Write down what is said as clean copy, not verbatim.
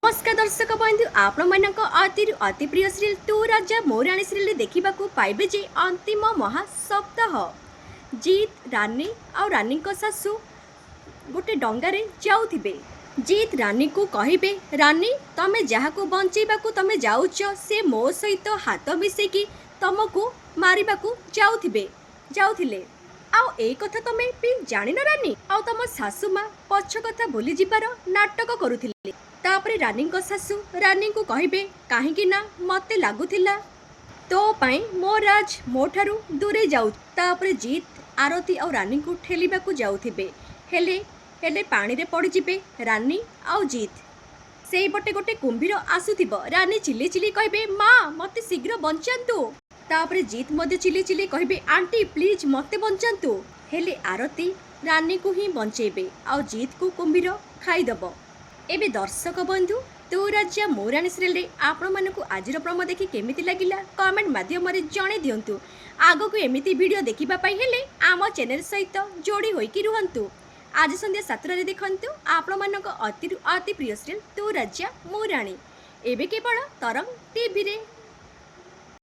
ନମସ୍କାର ଦର୍ଶକ ବନ୍ଧୁ, ଆପଣମାନଙ୍କ ଅତିରୁ ଅତି ପ୍ରିୟ ସିରିଏଲ୍ ତୁ ରାଜା ମୋ ରାଣୀ ସିରିଏଲ୍ ଦେଖିବାକୁ ପାଇବେ ଯେ ଅନ୍ତିମ ମହାସପ୍ତାହ ଜିତ୍, ରାନୀ ଆଉ ରାନୀଙ୍କ ଶାଶୁ ଗୋଟେ ଡଙ୍ଗାରେ ଯାଉଥିବେ। ଜିତ୍ ରାନୀକୁ କହିବେ, ରାନୀ, ତମେ ଯାହାକୁ ବଞ୍ଚେଇବାକୁ ତମେ ଯାଉଛ, ସେ ମୋ ସହିତ ହାତ ମିଶେଇକି ତମକୁ ମାରିବାକୁ ଯାଉଥିବେ ଯାଉଥିଲେ। ଆଉ ଏଇ କଥା ତମେ ବି ଜାଣିନ ରାନୀ? ଆଉ ତମ ଶାଶୁ ମା ପଛ କଥା ଭୁଲିଯିବାର ନାଟକ କରୁଥିଲେ। ତାପରେ ରାନୀଙ୍କ ଶାଶୁ ରାନୀଙ୍କୁ କହିବେ, କାହିଁକି ନା ମତେ ଲାଗୁଥିଲା ତୋ ପାଇଁ ମୋ ରାଜ ମୋ ଠାରୁ ଦୂରେଇ ଯାଉ। ତାପରେ ଜିତ୍ ଆରତି ଆଉ ରାନୀଙ୍କୁ ଠେଲିବାକୁ ଯାଉଥିବେ, ହେଲେ ହେଲେ ପାଣିରେ ପଡ଼ିଯିବେ ରାନୀ ଆଉ ଜିତ୍। ସେଇପଟେ ଗୋଟେ କୁମ୍ଭୀର ଆସୁଥିବ। ରାନୀ ଚିଲେଇ ଚିଲେଇ କହିବେ, ମା, ମତେ ଶୀଘ୍ର ବଞ୍ଚାନ୍ତୁ। ତାପରେ ଜିତ୍ ମଧ୍ୟ ଚିଲେଇ ଚିଲେଇ କହିବେ, ଆଣ୍ଟି, ପ୍ଲିଜ୍ ମତେ ବଞ୍ଚାନ୍ତୁ। ହେଲେ ଆରତି ରାନୀକୁ ହିଁ ବଞ୍ଚେଇବେ ଆଉ ଜିତ୍କୁ କୁମ୍ଭୀର ଖାଇଦବ। ଏବେ ଦର୍ଶକ ବନ୍ଧୁ, ତୁ ରାଜା ମୋ ରାଣୀ ସିରିଏଲରେ ଆପଣମାନଙ୍କୁ ଆଜିର ପ୍ରମୋ ଦେଖି କେମିତି ଲାଗିଲା, କମେଣ୍ଟ ମାଧ୍ୟମରେ ଜଣେଇ ଦିଅନ୍ତୁ। ଆଗକୁ ଏମିତି ଭିଡ଼ିଓ ଦେଖିବା ପାଇଁ ହେଲେ ଆମ ଚ୍ୟାନେଲ ସହିତ ଯୋଡ଼ି ହୋଇକି ରୁହନ୍ତୁ। ଆଜି ସନ୍ଧ୍ୟା 7ଟାରେ ଦେଖନ୍ତୁ ଆପଣମାନଙ୍କ ଅତିରୁ ଅତି ପ୍ରିୟ ସିରିଏଲ୍ ତୁ ରାଜା ମୋ ରାଣୀ, ଏବେ କେବଳ ତରଙ୍ଗ ଟିଭିରେ।